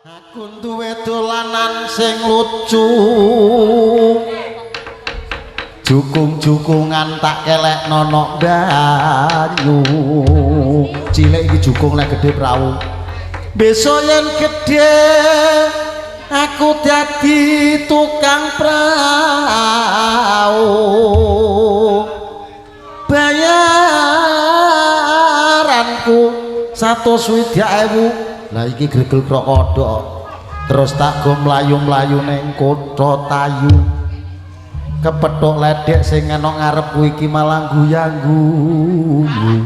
Aku duwe dolanan sing lucu. Jukung-jukungan tak kelekno nok banyu. Cilik iki jukung lek gedhe prau. Besok yen gedhe aku dadi tukang prau. Bayaranku 160.000. Lah iki gregel krokodok. Terus tak go mlayu-mlayu ning kutha Tayu. Kepethuk ledek sing ana ngarepku iki malah guyang-guyu.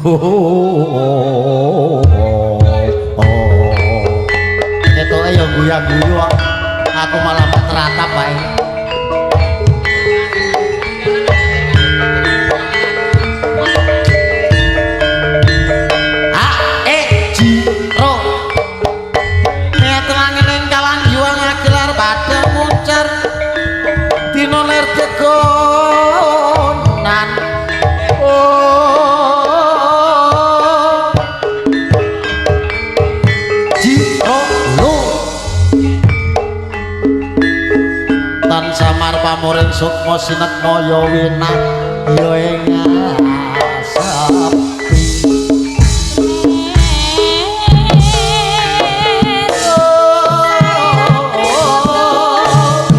Oh. Ketoke ya guyang-guyu kok. Aku malah teratap wae. A E J ro. Niat langen kalang yuang agelar padha muncar. Dina ler tegonan. Oh. Ji ro lo. Tan samar pamuring sukma sinetma ya winah ya ing asepi.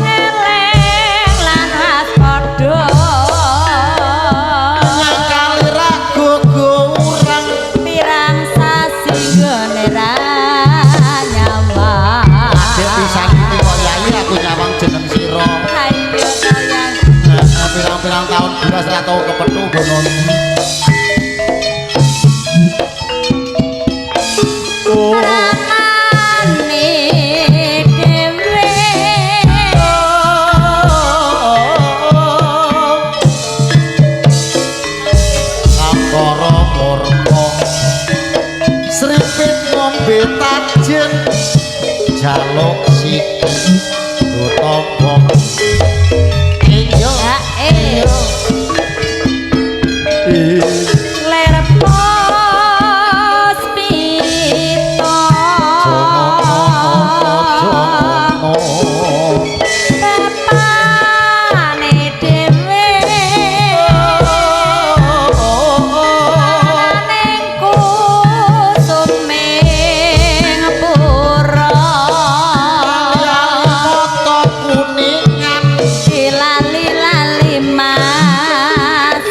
Eleng lan waspada. Nyangkali ra gogo urang Pirang sasi nggone ra nyawang. Adek pisan iki kok yai aku nyawang jeneng sira. Ayo to yang Nah, pirang-pirang tahun belas ra tau kepethu gono. Oh. ramane dhewe. Angkara murka sripit ngombe tajen jaluk siti utawa iya. Ya eh. Ler pos pito. Bapane dhewe ning kusuming pura. Foto kuningan Dilali-lali mas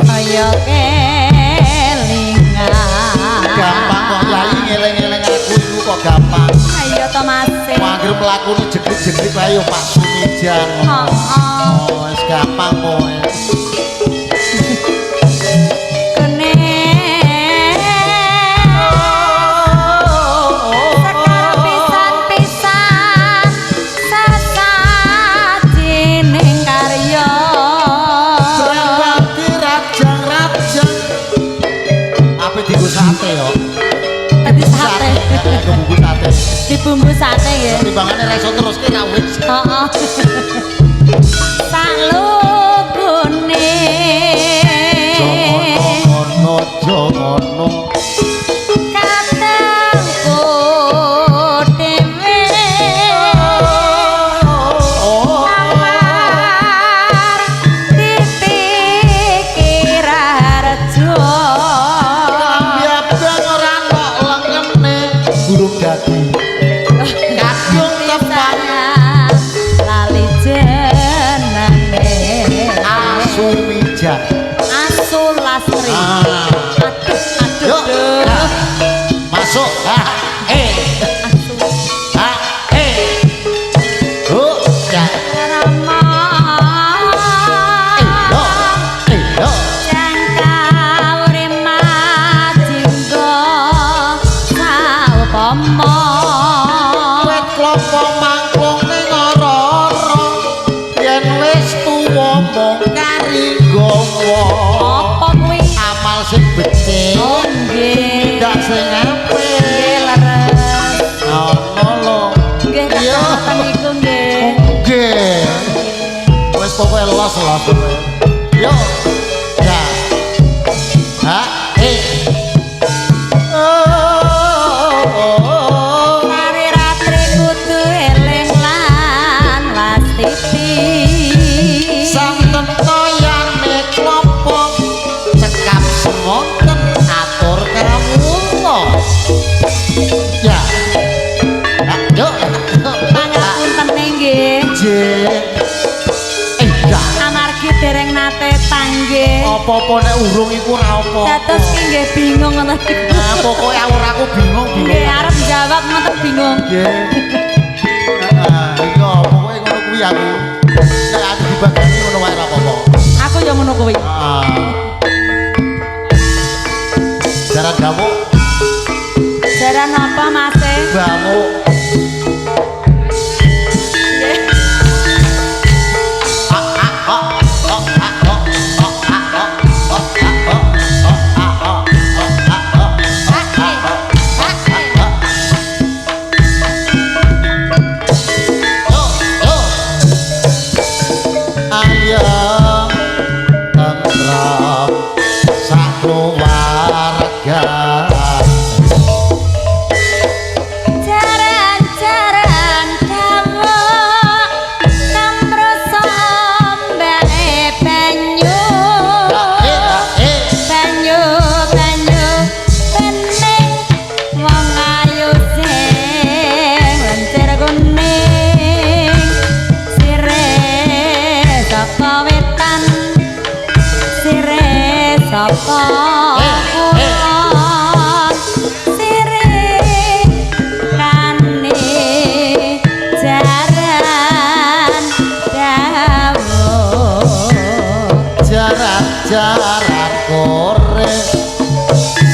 saya kelingan. Gampang kok yai ngeleng-ngeleng aku iku kok gampang. Ayo to mas. Wangger mlakune jegrik-jegrik wae yo Pak Sumijan. Heeh. Oh, wis gampang kowe. Kene sekar pisan-pisan sasajining karya. Srewati rajang-rajang. Ape dienggo sate yo. Dadi sate. Bumbu sate. Dibumbu sate nggih. Timbangane ra iso teruske ra wis. Heeh. Salugune. Jono ngono, jono. Katengku dhewe. Tawar dipikir harjo. Lambi abang ora nok lengene burung dadi. Kadung tepang lali jenenge. Asu Mijan. Asu Lastri. Ah. Aduh, aduh, Yuk. aduh. Masuk. Ha, eh. Asu. Ha, eh. Hu, ya. Rama. Eh, yo. Eh, yo. Jangka urima jingga saupama. Wit klopo mangklung ning ora-ora. Yen wis tuwa mung kari gawa. Apa kuwi? Amal sing becik. Oh nggih. Tindak sing apik. Nggih leres. Ana lho. Nggih Iya. ngoten niku nggih. Nggih. Wis pokoke los-los kowe. Yo. Ya. Ha, eh. Oh, oh, oh. Lari ra Nggih. Apa-apa nek urung iku ora apa-apa. Dados ki nggih bingung ngoten niku. Nah, pokoke aku bingung bingung. Nggih arep jawab ngoten bingung. Nggih. Heeh, iya pokoke ngono kuwi aku. Nek aku dibagani ngono wae ora apa-apa. Aku ya ngono kuwi. Heeh. Jaran gamuk, Jaran apa Mas? Gamuk. Ayem tentrem sakeluarga. Jaran-jaran dawuh kamrasa ombake banyu. Banyu banyu bening wong ayu sing lencir kuning sire saka wetan sire saka kulon sire kane jaran dawuh. Jaran-jaran kore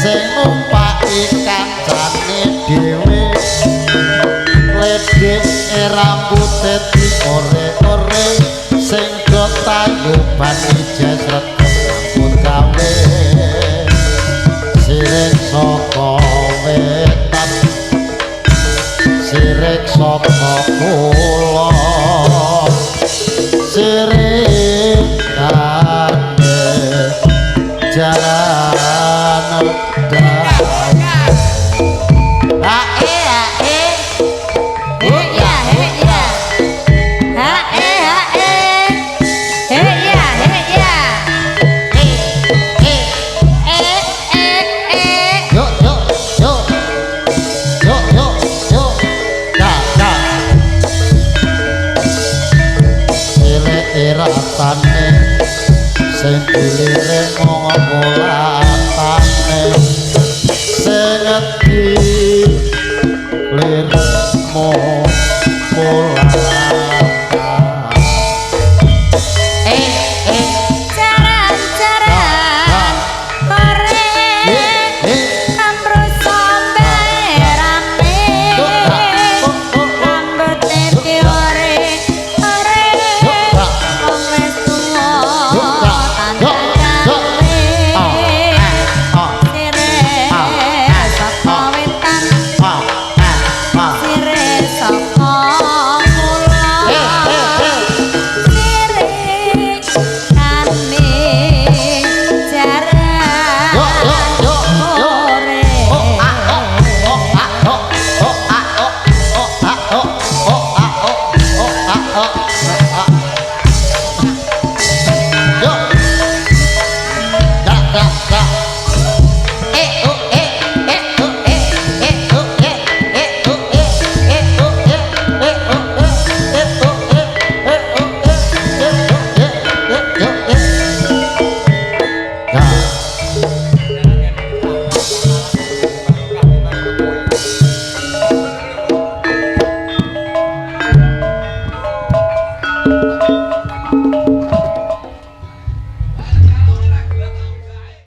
sing numpaki kancane dhewe, ledhek rambute diore-ore sing do tayuban ijes regep rambut gawe. Sirik saka wetan sirik saka kulon sirik kane jaran dawuh. Ah, Eh ha eh. He ya he ya. Ha eh ha eh. He ya he ya. Eh, eh. Eh eh eh. Yo yo yo yo yo yo, da da sire ratane sing dilirik mung latane sing dilirik mung